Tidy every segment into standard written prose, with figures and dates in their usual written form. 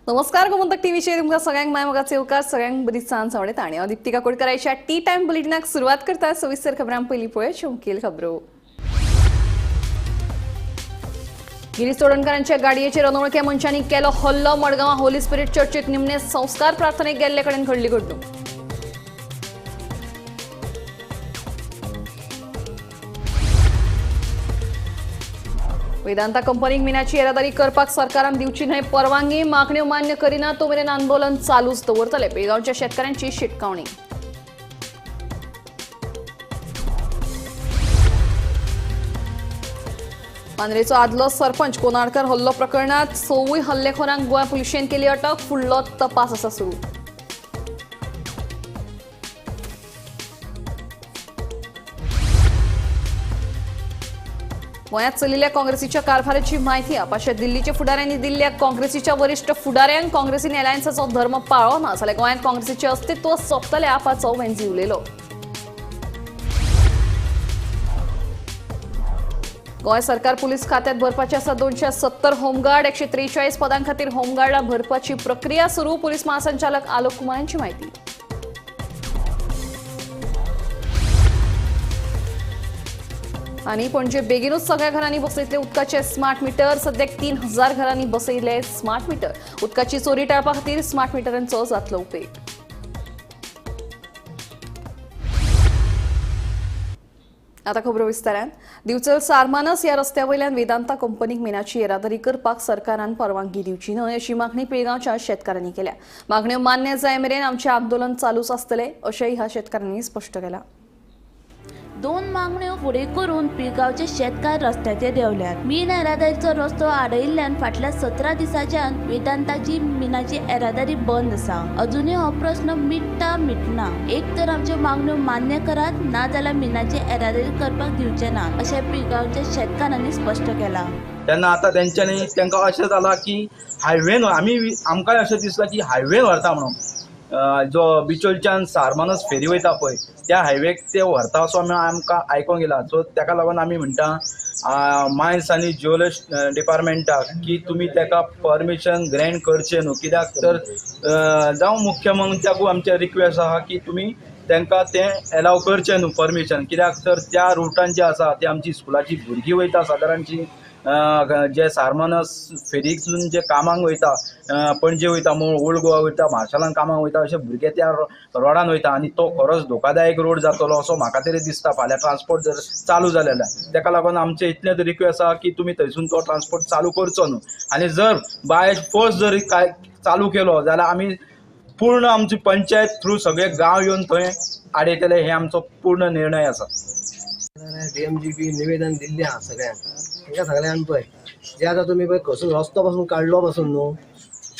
नमस्कार, गोमंतक टीव्हीचेर तुमकां सगळ्यांक माय मोगाचे येवकार. सगळ्यांक बरी सांज आवडटा आनी हांव दीप्ती काकोडकर आयच्या टी टायम बुलेटिनाक सुरवात करता. सविस्तर खबरां पयलीं पळय मुखेल खबरो. गिरीश चोडणकारांच्या गाडयेचेर अनवळख्या मनशांनी केलो हल्लो. मडगांवां होली स्पिरिट चर्चीत निमणे संस्कार प्रार्थनेक गेल्ले कडेन घडली घडणूक. वेदांता कंपनीक मिनाची येरादारी करपाक सरकारान दिवची न्हय परवानगी. मागण्यो मान्य करिना तो मेरेन आंदोलन चालूच दवरतले. बेळगांवच्या शेतकऱ्यांची शिटकावणी. मांद्रेचो आदलो सरपंच कोनाडकर हल्लो प्रकरणात 6 हल्लेखोरांक गोंय पुलिशेन केली अटक. फुडलो तपास आसा सुरू. गोंयांत चलिल्ल्या काँग्रेसीच्या कारभाराची म्हायती आपाशे दिल्लीच्या फुडाऱ्यांनी दिल्ल्या. काँग्रेसीच्या वरिश्ठ फुडाऱ्यांक काँग्रेसीन अलायन्साचो धर्म पाळ्ळो ना जाल्यार गोंयांत काँग्रेसीचें अस्तित्व सोंपतलें आपाचो वेंझी उलयलो. गोंय सरकार पुलीस खात्यात भरपाचे आसा 270 होमगार्ड. 143 पदां खातीर होमगार्डा भरपाची प्रक्रिया सुरू. पुलीस महासंचालक आलोक कुमार यांची माहिती. आनी पणजे बेगीनूच सगळ्या घरांनी बसयतले उदकाचे स्मार्ट मिटर. सद्याक 3000 घरांनी बसयले स्मार्ट मिटर. उदकाची चोरी टाळपा खातीर स्मार्ट मिटरांचो जातलो उपेग. आता खबरो विस्तारान. दिवचल सारमानस ह्या रस्त्या वयल्यान वेदांता कंपनीक मिनाची येरादारी करपाक सरकारान परवानगी दिवची न्हय अशी मागणी पिळगांवच्या शेतकारांनी केल्या. मागण्यो मान्य जाय मेरेन आमचें आंदोलन चालूच आसतलें अशेंय ह्या शेतकारांनी स्पश्ट केलां. दोन मागण्यो फुडें करून पिळगांवचे शेतकार रस्त्याचेर देंवल्यात. मीन येरादारीचो रस्तो आडयिल्ल्यान फाटल्या 17 दिसांच्यान वेदांताची मिनाची येरादारी बंद आसा. अजुनूय हो प्रस्न मिटता मिटना. एक तर आमच्यो मागण्यो मान्य करात ना जाल्यार मिनाची येरादारी करपाक दिवचे ना अशें पिळगांवच्या शेतकारांनी स्पश्ट केलां. तेन्ना आतां तेंच्यांनी तांकां अशें जालां की हायवेन आमी आमकांय अशें दिसलां की हायवेन व्हरता म्हणून जो बिचोलच्यान सारमानस फेरी वयता पळय त्या हायवेक ते व्हरता असो आमी आमकां आयकोंक येयला. सो ताका लागून आमी म्हणटा मायन्स आनी जियोलॉजी डिपार्टमेंटाक की तुमी ताका परमिशन ग्रँट करचें न्हू. कित्याक तर जावं मुख्यमंत्र्याकूय आमचें रिक्वेस्ट आहा की तुमी तांकां तें एलाव करचें न्हू परमिशन. कित्याक तर त्या रुटान जें आसा ती आमची स्कुलाची भुरगीं वयता सादारणची जे सारमानस फेरीसून जे कामांक वयता पणजे वयता ओल्ड गोवा वयता मार्शलान कामांक वयता अशे भुरगे त्या रोडान वयता आनी तो खरोच धोकादायक रोड जातलो असो म्हाका तरी दिसता फाल्यां ट्रान्सपोर्ट जर चालू जालें जाल्यार. ताका लागून आमचें इतलेंच रिक्वेस्ट आसा की तुमी थंयसून तो ट्रान्सपोर्ट चालू करचो न्हू आनी जर बाय फोर्स जर काय चालू केलो जाल्यार आमी पूर्ण आमची पंचायत थ्रू सगळे गांव येवन थंय आडयतले हे आमचो पूर्ण निर्णय आसा. डीएमजीबी निवेदन दिल्लें आहा सगळ्यांक, तांकां सांगलें आमी पळय जे आतां तुमी पळय खंयसून रस्तो पासून काडलो पासून न्हू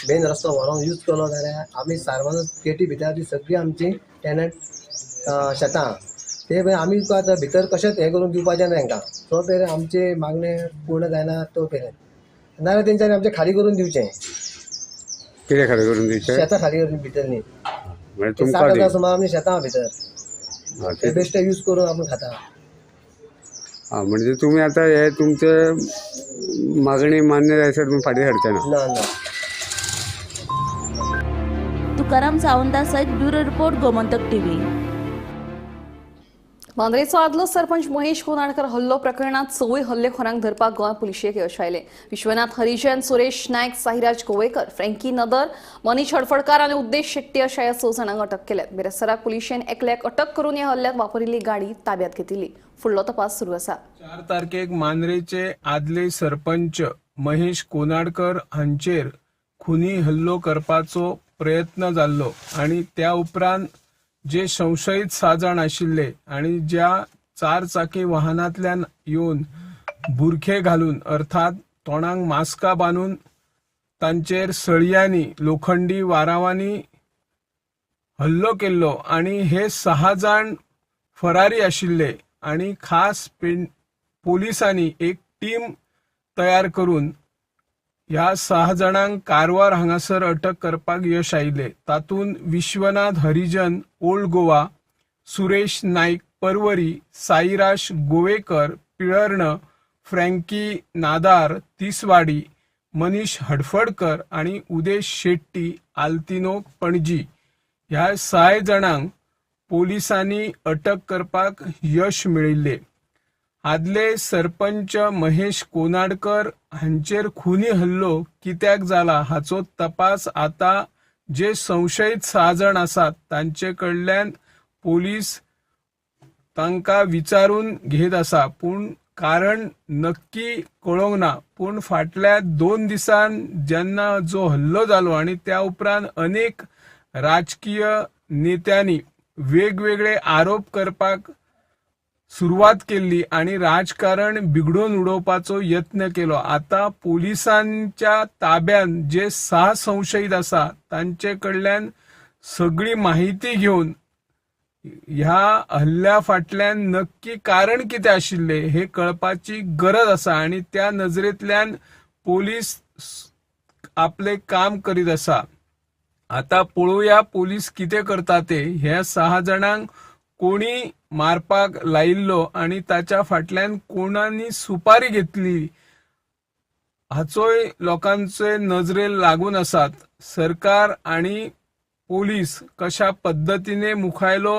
मेन रस्तो व्हरोन यूज केलो जाल्यार आमी सारमानस गेटी भितर ती सगळी आमची टेनंट शेतां ते पळय आमी आतां भितर कशेंच हें करून दिवपाचें ना तांकां. तो मेरेन आमचे मागणें पूर्ण जायना तो मेरेन, नाजाल्यार तेंच्यांनी आमचें खाली करून दिवचें. कितें खाली करून दिवचें? शेतां खाली करून भितर न्ही, 60,000 सुमार आमी शेतां भितर ते बेश्टे यूज करून आपूण खाता. आं, म्हणजे तुमी आतां हे तुमचे मागणी मान्य जायसर तुमी फाटीं सरचे ना? ना ना. तुकाराम सावंता सयत ब्युरो रिपोर्ट, गोमंतक टीव्ही. मांद्रेचो आदलो सरपंच महेश कोनाडकर हल्लो प्रकरणात 6 हल्लेखोरांक धरपाक गोंय पुलिशेक यश आयलें. विश्वनाथ हरिजन, सुरेश नायक, साहिराज गोवेकर, फ्रँकी नदर, मनीष हडफडकार आनी उद्देश शेट्टी अशा ह्या 6 जाणांक अटक केल्यात. बिरेस्ताराक पुलिशेन एकल्याक अटक करून ह्या हल्ल्यात वापरिल्ली गाडी ताब्यात घेतिल्ली. फुडलो तपास सुरू आसा. 4 तारखेक मांद्रेचे आदले सरपंच महेश कोनाडकर हांचेर खुनी हल्लो करपाचो प्रयत्न जाल्लो आनी त्या उपरांत जे संशयित 6 जाण आशिल्ले आनी ज्या 4 चाकी वाहनांतल्यान येवन बुरखे घालून अर्थात तोंडाक मास्कां बांदून तांचेर सळयांनी लोखंडी वारावांनी हल्लो केल्लो आनी हे 6 जाण फरारी आशिल्ले आनी खास पोलिसांनी एक टीम तयार करून ह्या 6 जाणांक कारवार हांगासर अटक करपाक यश आयिल्लें. तातूंत विश्वनाथ हरिजन ओल्ड गोवा, सुरेश नायक परवरी, साईराज गोवेकर पिळर्ण, फ्रँकी नादार तिसवाडी, मनीष हडफडकर आनी उदेश शेट्टी आल्तिनो पणजी ह्या 6 जाणांक पोलिसांनी अटक करपाक यश मेळिल्लें. आदले सरपंच महेश कोनाडकर हांचेर खुनी हल्लो कित्याक जाला हाचो तपास आता जे संशयित 6 जाण आसात तांचे कडल्यान पोलीस तांकां विचारून घेत आसा, पूण कारण नक्की कळोंक ना. पूण फाटल्या 2 दिसान जेन्ना जो हल्लो जालो आनी त्या उपरांत अनेक राजकीय नेत्यांनी वेगवेगळे आरोप करपाक सुरवात केल्ली आनी राजकारण बिगडोवन उडोवपाचो यत्न केलो. आता पोलिसांच्या ताब्यात जे 6 संशयित आसा तांचे कडल्यान सगळी माहिती घेवन ह्या हल्ल्या फाटल्यान नक्की कारण कितें आशिल्लें हे कळपाची गरज आसा आनी त्या नजरेंतल्यान पोलीस आपले काम करीत आसा. आता पळोवया पोलीस कितें करता ते. ह्या 6 जाणांक कोणी मारपाक लायिल्लो आनी ताच्या फाटल्यान कोणानी सुपारी घेतली हाचोय लोकांचे नजरेक लागून आसात. सरकार आनी पोलीस कशा पद्दतीने मुखायलो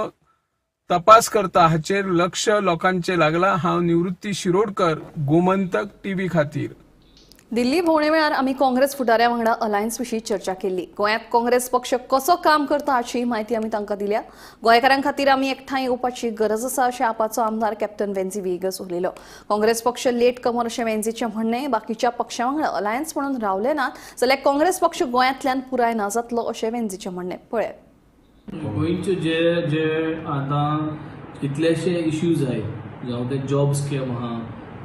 तपास करता हाचेर लक्ष लोकांचे लागला. हांव निवृत्ती शिरोडकर, गोमंतक टीव्ही खातीर. दिल्ली भोंवणे वेळार आमी काँग्रेस फुडाऱ्या वांगडा अलायन्स विशीं चर्चा केल्ली. गोंयांत काँग्रेस पक्ष कसो काम करता हाची म्हायती आमी तांकां दिल्या. गोंयकारां खातीर आमी एकठांय येवपाची गरज आसा अशें आपाचो आमदार कॅप्टन वेन्झी व्हिएगस उलयलो. काँग्रेस पक्ष लेट कमर अशें वेन्झीचें म्हणणें. बाकीच्या पक्षां वांगडा अलायन्स म्हणून रावले नात जाल्यार काँग्रेस पक्ष गोंयांतल्यान पुराय ना जातलो अशें वेन्झीचें म्हणणें. पळयात. गोंयचे जे जे आतां कितलेशे इश्यूज आहाय, जावं ते जॉब स्कॅम आहा,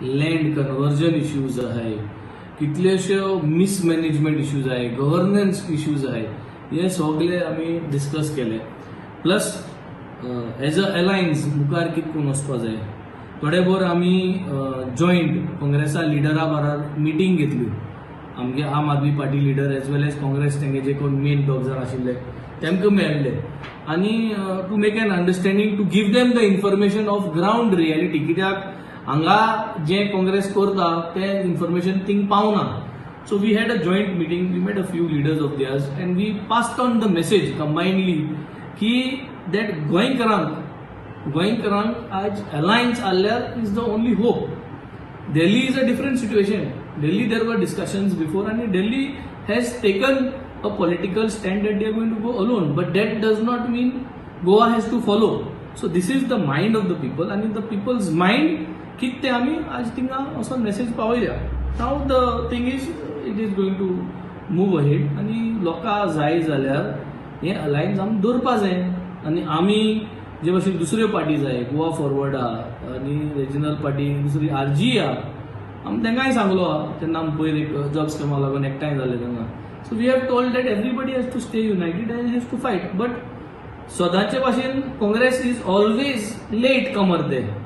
लँड कन्वर्जन इश्यूज आहाय, कितलेश्यो मिसमॅनेजमेंट इश्यूज आहाय, गव्हर्नन्स इश्यूज आहाय, हे सगळे आमी डिस्कस केले. प्लस एज अ अलायन्स मुखार कितें करून वचपा जाय, थोडे भोर आमी जॉयंट काँग्रेसा लिडरा बराबर मिटींग घेतल्यो. आमगे Aam Aadmi Party leader as well as Congress तेंगे जे कोण मेन दोग जाण आशिल्ले तेमकां मेळ्ळे आनी to make an understanding, to give them the information of ground reality. कित्याक हांगा जे काँग्रेस करता तें इन्फॉर्मेशन थिंग पावना. So we had a joint meeting, we met a few leaders of theirs and we passed on the message combinedly की that गोंयकारांक आज alliance आहल्यार is the only hope. Delhi is a different situation. Delhi there were discussions before and Delhi has taken a political stand that they are going to go alone, but that does not mean Goa has to follow. So this is the mind of the people and in the people's mind कितें तें आमी आज थिंगा असो message पावयल्या. Now the thing is it is going to move ahead आनी लोकां जाय जाल्यार हें अलायन्स आमी दवरपा जाय. आनी आमी जे भाशेन दुसऱ्यो पार्टी जाय, गोवा फॉरवर्ड आहा आनी रिजनल पार्टी दुसरी आरजी आहा, आमी तांकांय सांगलो आहा तेन्ना आमी पयर एक जॉब स्कॅमा लागून एकठांय जाले तेन्ना. So we have told that everybody has to stay united and has to fight. But सदांचे भाशेन Congress is always late comer.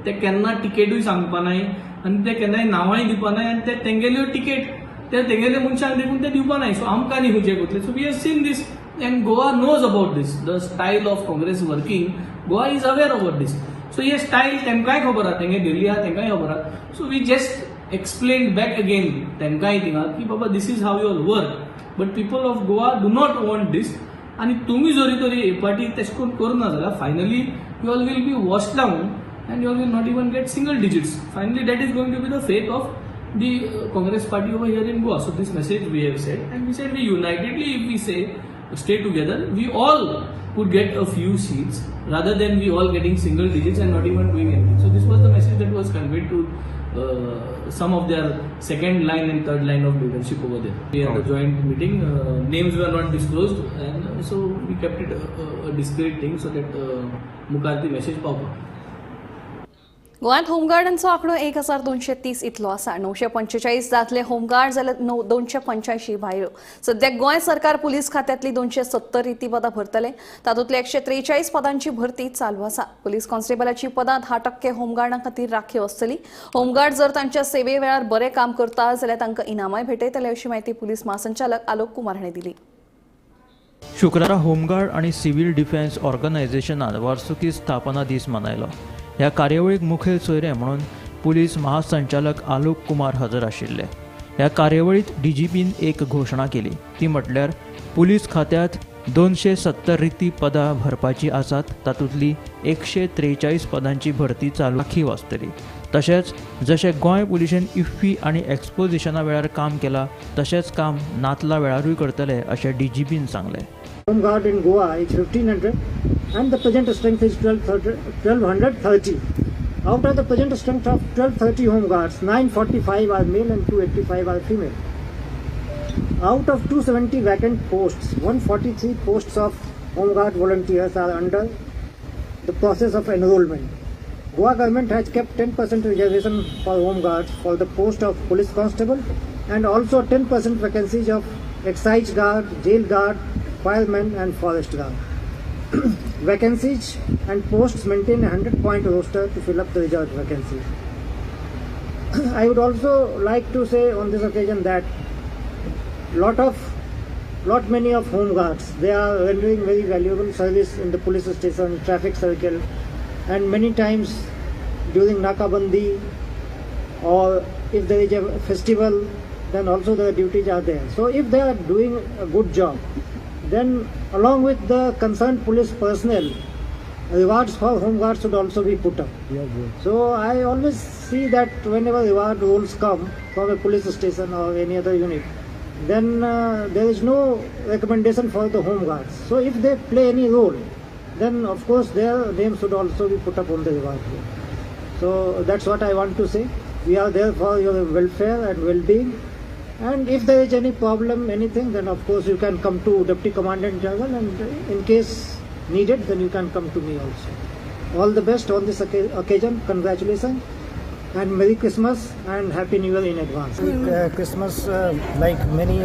ते केन्ना टिकेटूय सांगपा नाय आनी ते केन्नाय नांवांय दिवपा नाय आनी ते तेंगेल्यो टिकेट ते तेंगेले मनशांक देखून ते दिवपा नाय. सो आमकां न्ही खंयचे कोतले. So we have seen this and Goa knows about this. The style of Congress working, Goa is aware about this. So hey style तेमकांय खबर आहा, तेंगे दिल्ली आहा तेंकांय खबर आहा. So we just explain back again तेंकांय थिंगा की बाबा this is how your work, but people of Goa do not want this. आनी तुमी जरी तरी हे पार्टी तशें करून करना जाल्यार finally you all will be washed down and you all will not even get single digits. Finally that is going to be the fate of the Congress party over here in Goa. So this message we have said and we said we unitedly if we say stay together we all could get a few seats rather than we all getting single digits and not even doing anything. So this was the message that was conveyed to some of their second line and third line of leadership over there. We had a joint meeting, names were not disclosed and so we kept it a discreet thing so that मुखार ती message पावपा. गोंयांत होमगार्डांचो आंकडो 1230 इतलो आसा. 945 दादले home guard जाल्यार 285 बायलो. सद्याक गोंय सरकार पुलीस खात्यांतली 270 रिती पदां भरतले. तातूंतले 143 पदांची भरती चालू आसा. पुलीस कॉन्स्टेबलाची पदां 10% होमगार्डां खातीर राखीव आसतली. होमगार्ड जर तांच्या सेवे वेळार बरें काम करता जाल्यार तांकां इनामाय भेटयतले अशी म्हायती पुलीस म्हासंचालक आलोक कुमार हांणी दिली. शुक्रारा होमगार्ड आनी सिव्हील डिफेन्स ऑर्गनायझेशनान वर्सुकी स्थापना दीस मनयलो. ह्या कार्यावळीक मुखेल सोयरे म्हणून पुलीस महासंचालक आलोक कुमार हजर आशिल्ले. ह्या कार्यावळीत डीजीपीन एक घोशणा केली, ती म्हटल्यार पुलीस खात्यांत 270 रिती पदां भरपाची आसात, तातूंतली 143 पदांची भरती चालू राखीव आसतली. तशेंच जशें गोंय पुलिशेन इफ्फी आनी एक्सपोजिशना वेळार काम केलां तशेंच काम नातला वेळारूय करतले अशें डीजीपीन सांगलें. Home guard in Goa is 1500 and the present strength is 1230. Out of the present strength of 1230 home guards, 945 are male and 285 are female. Out of 270 vacant posts, 143 posts of home guard volunteers are under the process of enrollment. Goa government has kept 10% reservation for home guards for the post of police constable and also 10% vacancies of excise guard, jail guard, fireman and forest guard. Vacancies and posts maintain a 100-point roster to fill up the reserved vacancies. I would also like to say on this occasion that lot many of home guards, they are rendering very valuable service in the police station, traffic circle, and many times during Nakabandi or if there is a festival, then also their duties are there. So if they are doing a good job, then along with the concerned police personnel, rewards for home guards should also be put up. So I always see that whenever reward rules come from a police station or any other unit, then there is no recommendation for the home guards. So if they play any role, then of course their name should also be put up on the reward roll. So that's what I want to say. We are there for your welfare and well-being. And if there is any problem, anything, then of course you can come to Deputy Commandant General, and in case needed, then you can come to me also. All the best on this occasion. Congratulations and Merry Christmas and Happy New Year in advance. Christmas like many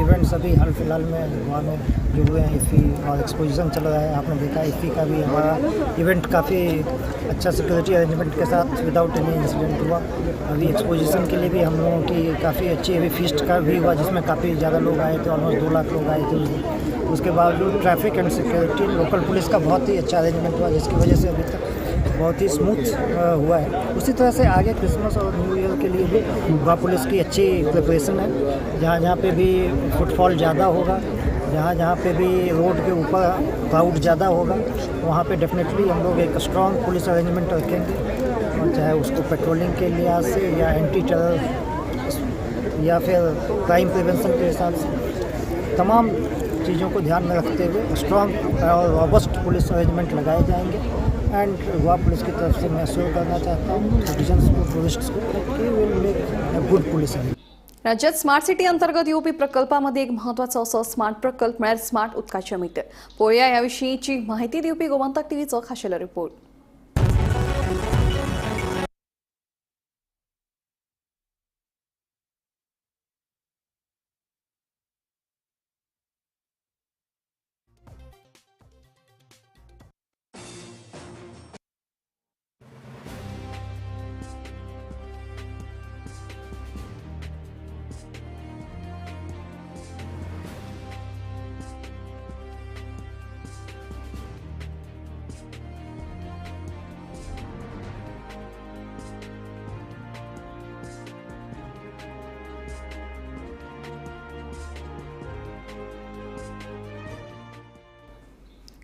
events अभी हाल फिलहाल में गोवा में जो हुए हैं, इफ़ी और exposition चल रहा है। आपने देखा इफ़ी का भी हमारा इवेंट काफ़ी अच्छा सिक्योरिटी अरेंजमेंट के साथ विदाउट एनी इंसिडेंट हुआ। अभी एक्सपोजिशन के लिए भी हम लोगों की काफ़ी अच्छी, अभी फीस्ट का भी हुआ जिसमें काफ़ी ज़्यादा लोग आए थे, ऑलमोस्ट 2 लाख लोग आए थे। उसके बावजूद traffic and security, local police का बहुत ही अच्छा अरेंजमेंट हुआ, जिसकी वजह से अभी तक बहुत ही स्मूथ हुआ है। उसी तरह से आगे क्रिसमस और न्यू ईयर के लिए भी गोवा पुलिस की अच्छी प्रिपरेशन है। जहाँ जहाँ पे भी फुटफॉल ज़्यादा होगा, जहाँ जहाँ पे भी रोड के ऊपर क्राउड ज़्यादा होगा, वहाँ पे डेफिनेटली हम लोग एक स्ट्रॉन्ग पुलिस अरेंजमेंट रखेंगे, और चाहे उसको पेट्रोलिंग के लिहाज से या एंटी टेरर या फिर क्राइम प्रिवेंशन के हिसाब से, तमाम चीज़ों को ध्यान में रखते हुए स्ट्रॉन्ग और रॉबस्ट पुलिस अरेंजमेंट लगाए जाएंगे। एंड गोवा पुलिस की तरफ से मैं अश्योर करना चाहता हूँ सिटीजन्स को, टूरिस्ट्स को कि will make a good police. राज्यात स्मार्ट सिटी अंतर्गत येवपी प्रकल्पामध्ये एक महत्त्वाचो असो स्मार्ट प्रकल्प म्हळ्यार स्मार्ट उदकाचे मीटर. पळोवया ह्या विशींची माहिती दिवपी गोमंतक टीव्हीचो खाशेलो रिपोर्ट.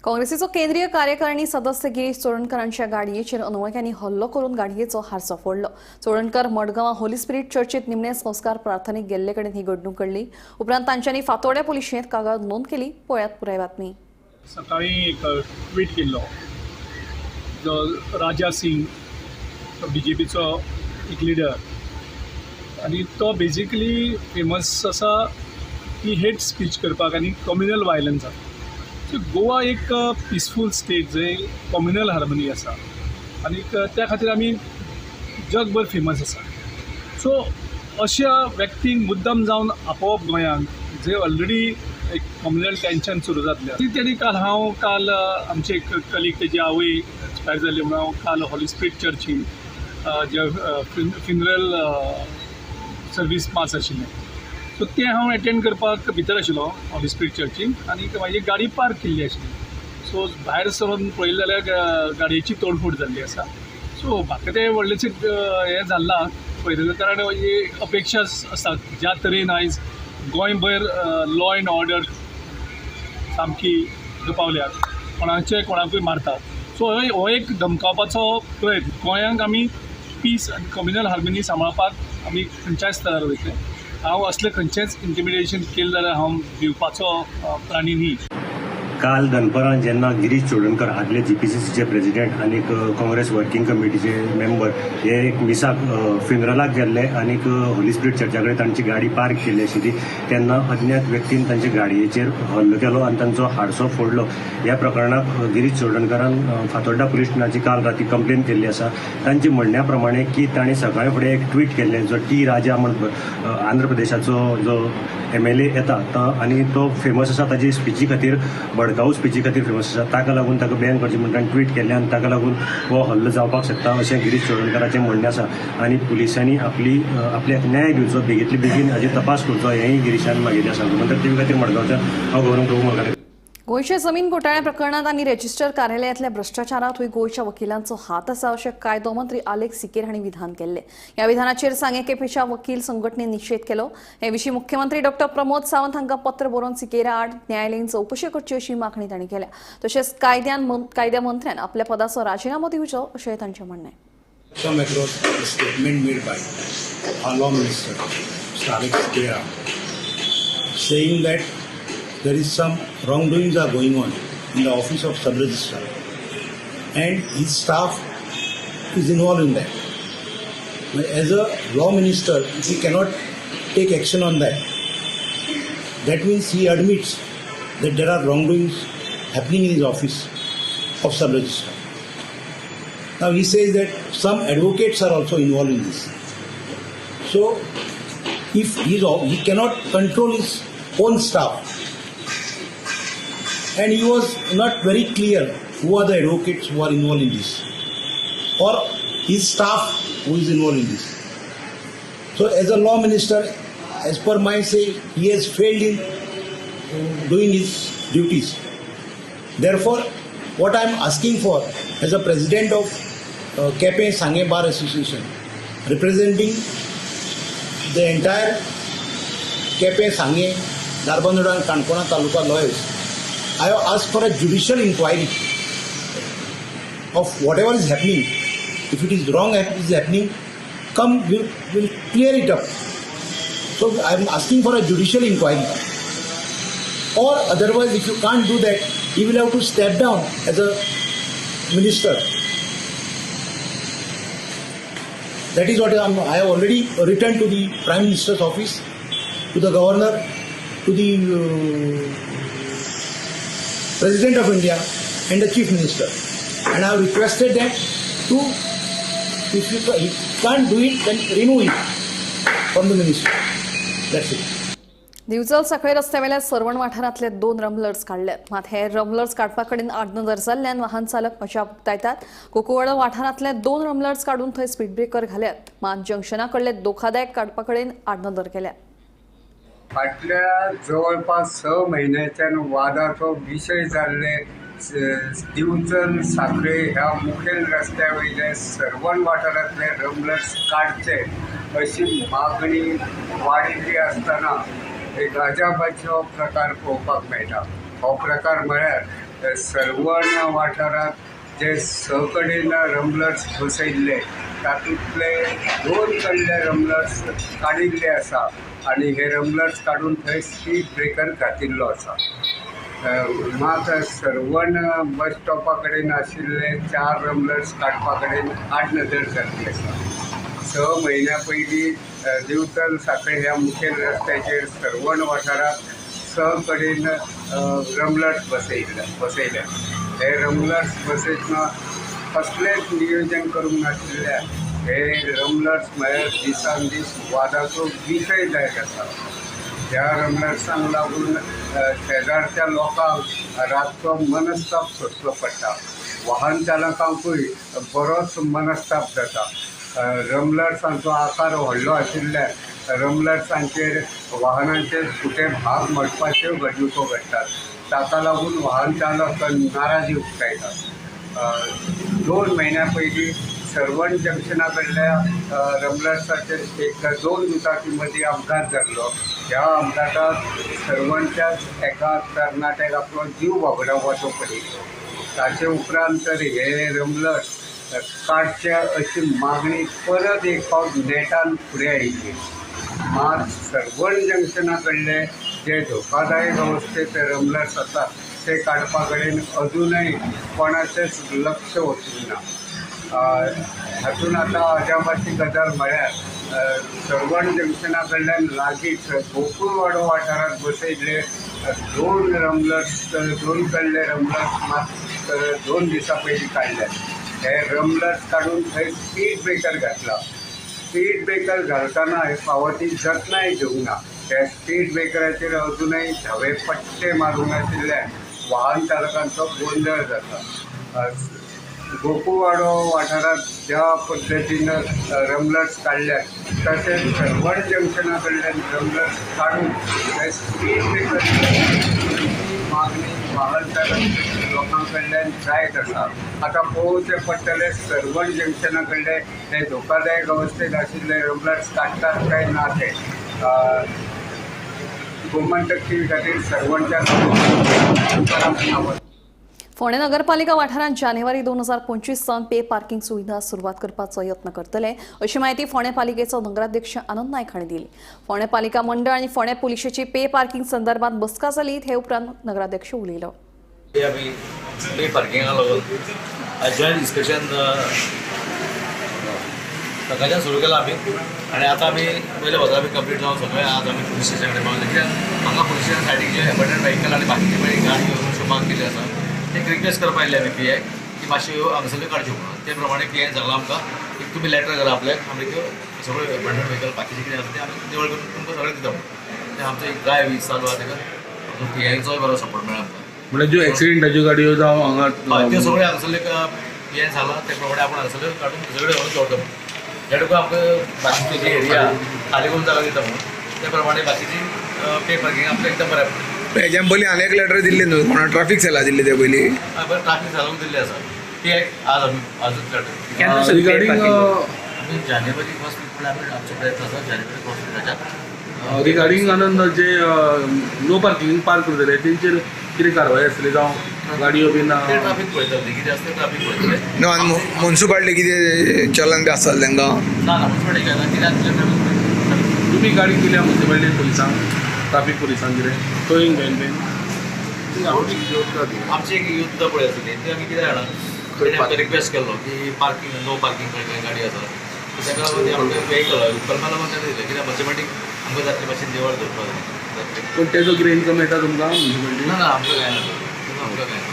काँग्रेसीचो केंद्रीय कार्यकारिणी सदस्य गिरीश चोडणकर हांच्या गाडयेचेर अनवळख्यांनी हल्लो करून गाडयेचो हारसो फोडलो. चोडणकर मडगांवां होली स्पिरीट चर्चीत निमणे संस्कार प्रार्थनेक गेल्ले कडेन ही घडणूक घडली. उपरांत तांच्यांनी फातोड्या पुलिशेंत कागाळ नोंद केली. पळयात पुराय बातमी. सकाळी एक ट्वीट केल्लो जो राजा सिंग बीजेपीचो एक लिडर आनी तो बेजिकली फेमस आसा की हेट स्पीच करपाक आनी कम्युनल वायलन्साक. सो गोवा एक पिसफूल स्टेट जंय कम्युनल हार्मनी आसा आनी त्या खातीर आमी जगभर फेमस आसा. सो अशा व्यक्तींक मुद्दम जावन आपोवप गोंयांत जे ऑलरेडी एक कम्युनल टेंशन सुरू जातलें. तेणी काल हांव काल आमचे एक कलीग तेजी आवय एक्सपायर जाली म्हणून हांव काल होली स्पिरीट चर्चीन जे फ्युनरल सर्वीस मास आशिल्लें सो तें हांव एटेंड करपाक भितर आशिल्लो होली स्पिरीट चर्चीन आनी म्हाजी गाडी पार्क केल्ली आशिल्ली. सो भायर सरून पळयलें जाल्यार गाडयेची तोडफोड जाल्ली आसा. सो म्हाका तें व्हडलेंशें हें जालें ना पळयतले, कारण ही अपेक्षा आसता ज्या तरेन आयज गोंयभर लॉ एंड ऑर्डर सामकी पावल्या, कोणाचे कोणाकूय मारतात. सो हो एक धमकावपाचो प्रयत्न. गोंयांक आमी पीस आनी कम्युनल हार्मनी सांबाळपाक आमी खंयच्याय स्तरार वयतले. हांव असलें खंयचेंच इंटिमिडेशन केलें जाल्यार हांव भिवपाचो प्राणी न्ही. काल दनपरां जेन्ना गिरीश चोडणकर आदले GPCCचे प्रेजिडेंट आनी काँग्रेस वर्किंग कमिटीचे मेंबर हे एक मिसाक फ्युनरलाक गेल्ले आनी होली स्पिरिट चर्चा कडेन तांची गाडी पार्क केल्ली आशिल्ली तेन्ना अज्ञात व्यक्तीन तांच्या गाडयेचेर हल्लो केलो आनी तांचो हाडसो फोडलो. ह्या प्रकरणाक गिरीश चोडणकरान फातोड्डा पुलीस स्टेशनाची काल राती कंप्लेन केल्ली आसा. तांच्या म्हणण्या प्रमाणे की ताणें सकाळी फुडें एक ट्वीट केल्लें, जो टी राजा म्हण आंध्र प्रदेशाचो जो MLA येता आनी तो फेमस आसा ताजी स्पिची खातीर, भडकाऊ स्पिची खातीर फेमस आसा, ताका लागून ताका बॅन करचें म्हण ताणें ट्वीट केल्लें आनी ताका लागून हो हल्लो जावपाक शकता अशें गिरीश चोडणकराचें म्हणणें आसा. आनी पुलिसांनी आपल्याक न्याय दिवचो, बेगींतले बेगीन हाजेर तपास करचो हेंय गिरीशान मागिल्लें आसा. गोमंतक टीव्ही खातीर मडगांवच्यान हांव गौरव प्रभू मलकार. गोंयच्या जमीन घोटाळ्या प्रकरणात आनी रजिस्टर कार्यालयांतल्या भ्रश्टाचारांतूय गोंयच्या वकिलांचो हात आसा अशें कायदो मंत्री आलेक्स सिकेर हांणी विधान केल्लें. ह्या विधानाचेर सांगें केपेंच्या वकील संघटनेन निशेध केलो. हे विशीं मुख्यमंत्री डॉक्टर प्रमोद सावंत हांकां पत्र बरोवन सिकेरा आड न्यायालयीन चवकशी करची अशी मागणी तांणी केल्या. तशेंच कायद्या मंत्र्यान आपल्या पदाचो राजिनामो दिवचो अशें तांचें म्हणणें. Come across a statement made by our law minister, Mr. Alex Sequeira, saying that there is some wrongdoings are going on in the office of sub-registrar and his staff is involved in that. As a law minister, he cannot take action on that. That means he admits that there are wrongdoings happening in his office of sub-registrar. Now he says that some advocates are also involved in this. So if he cannot control his own staff, and he was not very clear who are the advocates who are involved in this, or his staff who is involved in this. So as a law minister, as per my say, he has failed in doing his duties. Therefore, what I am asking for as a president of Quepem Sanguem Bar Association, representing the entire Quepem Sanguem, Dharbandora and Canacona Taluka lawyers, I have asked for a judicial inquiry of whatever is happening. If it is wrong is happening, come, we'll clear it up. So I am asking for a judicial inquiry. Or otherwise, if you can't do that, he will have to step down as a minister. That is what I have already written to the Prime Minister's office, to the Governor, to the President of India and the Chief Minister. And I have requested them to, if you can't do it, then remove it from the ministry. That's it. Divchal Sanquelim रस्त्यावेल्या सर्वण वाठारांतले 2 रमलर्स काडल्यात. मात हे रमलर्स काडपा कडेन आडनदर जाल्ल्यान वाहन चालक अजाप उक्तायतात. कुकुवाडो वाठारांतले 2 रमलर्स काडून थंय स्पीड ब्रेकर घाल्यात. मात जंक्शना कडले धोकादायक काडपा कडेन आडनदर केल्या. फाटल्या जवळपास 6 म्हयन्याच्यान वादाचो विशय जाल्ले दिवचल सांखळे ह्या मुखेल रस्त्या वयले सर्वण वाठारांतले रमलर्स काडचे अशी मागणी वाडिल्ली आसतना एक अजापाचो प्रकार पळोवपाक मेळटा. हो प्रकार म्हळ्यार सर्वण वाठारांत जे 6 कडेन रमलर्स बसयल्ले तातूंतले 2 कडले रमलर्स काडिल्ले आसा आनी हे रमलर्स काडून थंय स्पीड ब्रेकर घातिल्लो आसा. मात सर्वण बस स्टॉपा कडेन आशिल्ले 4 रमलर्स काडपा कडेन आडनदर जाल्ली आसा. 6 म्हयन्या पयलीं दिवचल सांखळे ह्या मुखेल रस्त्याचेर सर्वण वाठारांत 6 कडेन रमलर्स बसयल्या. हे रमलर्स बसयतना कसलेंच नियोजन करूंक नाशिल्ल्यान हे रमलर्स म्हळ्यार दिसान दीस वादाचो विशय जायत आसा. ह्या रमलर्सांक लागून शेजारच्या लोकांक रातचो मनस्ताप सोंसचो पडटा. वाहन चालकांकूय बरोच मनस्ताप जाता. रमलर्सांचो आकार व्हडलो आशिल्ल्यान रमलर्सांचेर वाहनांचे सुटे भाग मोडपाच्यो घडणुको घडटात. ताका लागून वाहन चालक नाराजी उक्तायतात. 2 म्हयन्या पयलीं सर्वण जंक्शना कडल्या रमलर्साचेर एक 2 दुचाकी मदीं अपघात जाल्लो. ह्या अपघातांत सर्वणच्याच एका तरणाट्याक आपलो जीव वगडावपाचो पडिल्लो. ताचे उपरांत तर हे रमलर्स काडचे अशी मागणी परत एक फावट नेटान फुडें आयिल्ली. मात सर्वण जंक्शना कडले जे धोकादायक अवस्थेत रमलर्स आसात ते काडपा कडेन अजूनय कोणाचेंच लक्ष वचूंक ना. हातूंत आतां अजापाची गजाल म्हळ्यार सर्वण जंक्शना कडल्यान लागींच गोकुळवाडो वाठारांत बसयल्ले 2 रमलर्स, 2 कडले रमलर्स मात 2 दिसां पयलीं काडल्यात. हे रमलर्स काडून थंय स्पीड ब्रेकर घातला. स्पीड ब्रेकर घालतना हे फावो ती जतनाय घेवंक ना. त्या स्पीड ब्रेकराचेर अजूनय धवे पट्टे मारूंक नाशिल्ल्यान वाहन चालकांचो गोंदळ जाता. गोकुळवाडो वाठारांत ज्या पद्दतीन रमलर्स काडल्यात तशेंच सर्वण जंक्शना कडल्यान रमलर्स काडून हे स्पीड ब्रेकर मागणी वाहन चालक लोकां कडल्यान जायत आसा. आतां पळोवचें पडटलें सर्वण जंक्शना कडले हे धोकादायक अवस्थेत आशिल्ले रमलर्स काडटात काय ना ते. गोमंतक टीव्ही खातीर सर्वणच्या. फोंडें नगरपालिका वाठारांत जानेवारी 2025 सावन पे पार्किंग सुविधा सुरवात करपाचो यत्न करतले अशी माहिती फोंडें पालिकेचो नगराध्यक्ष आनंद नायक हांणी दिली. फोंडें पालिका मंडळ आनी फोंडें पुलिशेची पे पार्किंग संदर्भात बसका जाली. हे उपरांत नगराध्यक्ष उलयलो. आमी पे पार्किंगाक लागून जॉयंट इन्स्पेक्शन सकाळच्यान सुरू केलां आमी आनी आतां आमी पयले वजा आमी कंप्लीट जावन सगळें आज आमी पुलीस स्टेशना कडेन पावले. कित्याक हांगा पुलीस स्टेशन सायडीक जे एबंडन व्हेकल आनी बाकीचे पळय गाडी अश्यो पार्क केल्ली आसा एक रिक्वेस्ट करपा आयिल्ली आमी पी आयक की मातश्यो हांगासरल्यो काडच्यो म्हणून. ते प्रमाणे पी आयन सांगलां आमकां एक तुमी लेटर करा आपल्याक, आमी त्यो सगळ्यो एबंडन व्हेकल बाकीचें कितें आसा तें आमी निवळ करून तुमकां सगळें दिता म्हणून. तें आमचो एक ड्रायव्ह चालू आसा तेका आमचो पी आयचोय बरो सपोर्ट मेळ्ळा आमकां. म्हणजे ज्यो एक्सिडेंटाच्यो गाडयो जावं हांगा त्यो सगळ्यो हांगासरल्यो पी आयन सांगलां ते प्रमाणे आपूण हांगासरल्यो काडून सगळ्यो व्हरून दवरता म्हणून. जेणे करून आमकां बाकीची जी एरिया खाली करून जागा दिता म्हणून ते प्रमाणे बाकीची पे पार्किंग आमकां एकदम बरें पडटा. हेज्या पयलीं आनी एक लेटर दिल्ली न्हू कोणा ट्राफीक सेला दिल्ली ते पयलीं? बरें, ट्राफीक सेलाक दिल्ली आसा ती आज आमी आजूच लेटर रिगार्डींग आमी जानेवारी फर्स्ट वीक म्हणल्यार आमी आमचो प्रयत्न आसा जानेवारी फर्स्ट विकाच्या रिगार्डींग आनंद जे नो पार्किंग पार्क करतले तेंचेर कितें कारवाय आसतली जावं गाडयो बीन? ट्राफीक पळयतले कितें आसता ट्राफीक पळयतले. न्हू आनी मुन्सिपाल्टी कितें चलन बी आसतलें तांकां? ना ना मुन्सिपाल्टी काय ना कित्याक ट्राफीक. तुमी गाडी दिल्या मुन्सिपाल्टी पुलिसांक, ट्राफीक पुलिसांक कितें टोईंग बॅन बीन? आमची एक युद्ध पळय आसली ती आमी कितें जाणा तेणें आमकां रिक्वेस्ट केल्लो की पार्किंग नो पार्किंग खंय गाडी आसा ताका लागून आमकां व्हेकल कलमा लागून ताणें दिलें कित्याक मुन्सिपाल्टीक आमकां जातली मातशी निवळ दवरपाक जाय. पूण तेजो कितें इन्कम येता तुमकां मुन्सिपाल्टी? ना ना आमकां कांय ना आमकां कांय ना.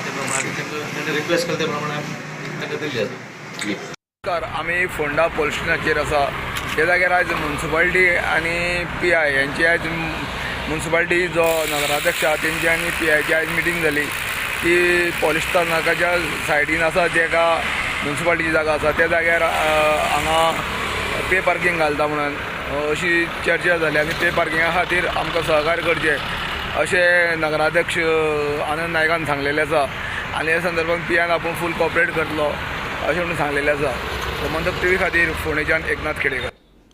ते प्रमाणे तांकां रिक्वेस्ट केलें ते प्रमाणे तांकां दिल्ली आसा. नमस्कार, आमी फोंडा पोलीस स्टेशनाचेर आसा. त्या जाग्यार आयज मुन्सिपाल्टी आनी पी I यांची आयज मुन्सिपाल्टी जो नगराध्यक्ष आसा तेंची आनी पी आयची आयज मिटींग जाली की पोलीस स्थानकाच्या सायडीन आसा जेका मुन्सिपाल्टीची जागा आसा त्या जाग्यार हांगा पे पार्किंग घालता म्हणून अशी चर्चा जाली आनी पे पार्किंगा खातीर आमकां सहकार्य करचें अशें नगराध्यक्ष आनंद नायकान सांगलेलें आसा आनी ह्या संदर्भात पी आयन आपूण फूल कॉपरेट करतलो अशें म्हणून सांगलेलें आसा. गोमंतक टीव्ही खातीर फोंडेच्यान एकनाथ खेडेकर.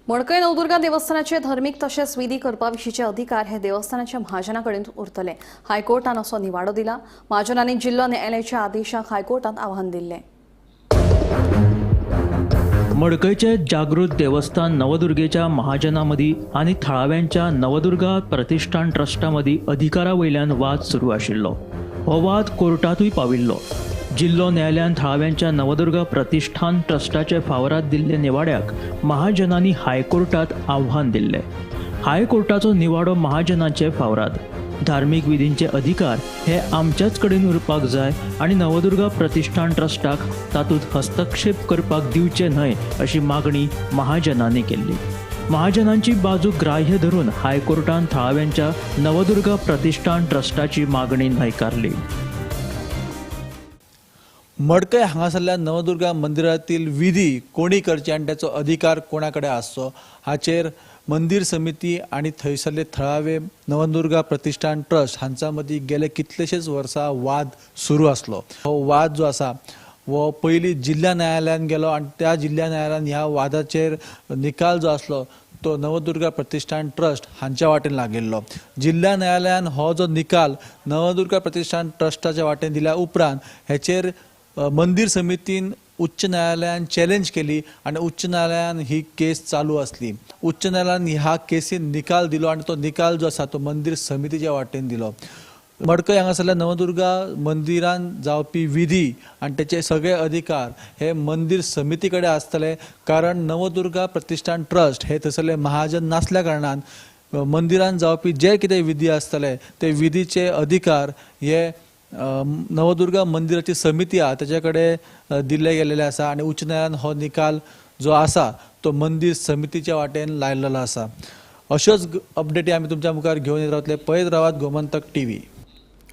मडकय नवदुर्गा देवस्थानाचे धर्मीक तशेंच विधी करपाविशींचे अधिकार हे देवस्थानाच्या महाजना कडेन उरतले. हायकोर्टान असो निवाडो दिला. महाजनांनी जिल्लो न्यायालयाच्या आदेशाक हायकोर्टात आव्हान दिल्लें. मडकयचे जागृत देवस्थान नवदुर्गेच्या महाजना मदीं आनी थळाव्यांच्या नवदुर्गा प्रतिष्ठान ट्रस्टा मदीं अधिकारा वयल्यान वाद सुरू आशिल्लो. हो वाद कोर्टांतूय पाविल्लो. जिल्लो न्यायालयान थळाव्यांच्या नवदुर्गा प्रतिष्ठान ट्रस्टाचे फावराद दिल्ले निवाड्याक महाजनांनी हायकोर्टात आव्हान दिल्लें. हायकोर्टाचो निवाडो महाजनाचे फावराद. धार्मीक विधींचे अधिकार हे आमच्याच कडेन उरपाक जाय आनी नवदुर्गा प्रतिष्ठान ट्रस्टाक तातूंत हस्तक्षेप करपाक दिवचे न्हय अशी मागणी महाजनांनी केल्ली. महाजनांची बाजू ग्राह्य धरून हायकोर्टान थळाव्यांच्या नवदुर्गा प्रतिष्ठान ट्रस्टाची मागणी न्हयकारली. मडकय हांगासरल्या नवदुर्गा मंदिरातील विधी कोणी करचे आनी ताचो अधिकार कोणा कडेन आसचो हाचेर मंदिर समिती आनी थंयसरले थळावे नवदुर्गा प्रतिष्ठान ट्रस्ट हांच्या मदीं गेले कितलेशेच वर्सां वाद सुरू आसलो. हो वाद जो आसा हो पयलीं जिल्ल्या न्यायालयान गेलो आनी त्या जिल्ल्या न्यायालयान ह्या वादाचेर निकाल जो आसलो तो नवदुर्गा प्रतिष्ठान ट्रस्ट हांच्या वाटेन लागिल्लो. जिल्ल्या न्यायालयान हो जो निकाल नवदुर्गा प्रतिष्ठान ट्रस्टाच्या वाटेन दिल्या उपरांत हेचेर मंदिर समितीन उच्च न्यायालयान चॅलेंज केली आनी उच्च न्यायालयान ही केस चालू आसली. उच्च न्यायालयान ह्या केसीन निकाल दिलो आनी तो निकाल जो आसा तो मंदिर समितीच्या वाटेन दिलो. मडकय हांगासरल्या नवदुर्गा मंदिरान जावपी विधी आनी तेचे सगळे अधिकार हे मंदिर समिती कडेन आसतले, कारण नवदुर्गा प्रतिष्ठान ट्रस्ट हे थंयसरले महाजन नासल्या कारणान मंदिरान जावपी जे कितें विधी आसतले ते विधीचे अधिकार हे नवदुर्गा मंदिराची समिती आसा तेच्या कडेन दिल्ले गेल्ले आसा आनी उच्च न्यायालयान हो निकाल जो आसा तो मंदिर समितीच्या वाटेन लायलेलो आसा. अश्योच अपडेटी आमी तुमच्या मुखार घेवन येत रावतले. पळयत रावात गोमंतक टीव्ही.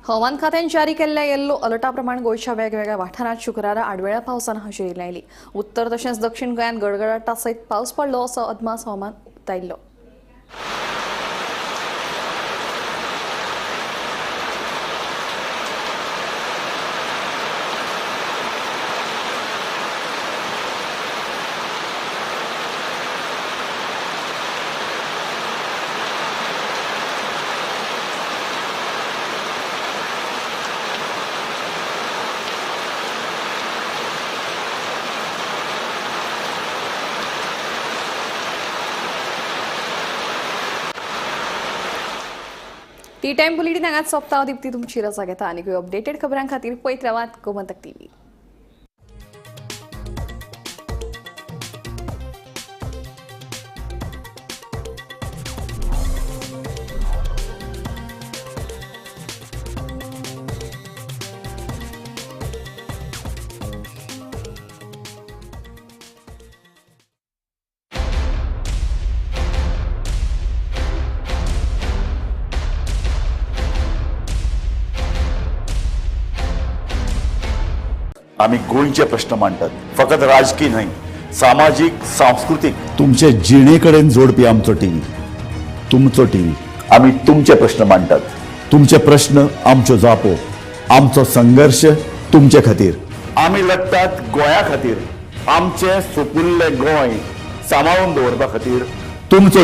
हवामान खात्यान जारी केल्ल्या येल्लो अलर्टा प्रमाण गोंयच्या वेगवेगळ्या वाठारांत शुक्रारा आडवेळ्या पावसान हजेरी लायली. उत्तर तशेंच दक्षिण गोंयांत गडगडाटा सयत पावस पडलो असो अदमास हवामान उक्तायल्लो. टी टायम बुलेटीन हांगाच सोंपता. हांव दीप्ती तुमची रजा घेता आनी अपडेटेड खबरां खातीर पळयत रावात गोमंतक टीव्ही. आमी गोंयचे प्रश्न मांडटात, फकत राजकीय न्हय, सामाजीक, सांस्कृतीक, तुमचे जिणे कडेन जोडपी आमचो टीव्ही, तुमचो टीव्ही. आमी तुमचे प्रश्न मांडटात, तुमचे प्रश्न आमच्यो जापो, आमचो संघर्श तुमचे खातीर. आमी लढटात गोंया खातीर, आमचें सुपुल्लें गोंय सांबाळून दवरपा खातीर. तुमचो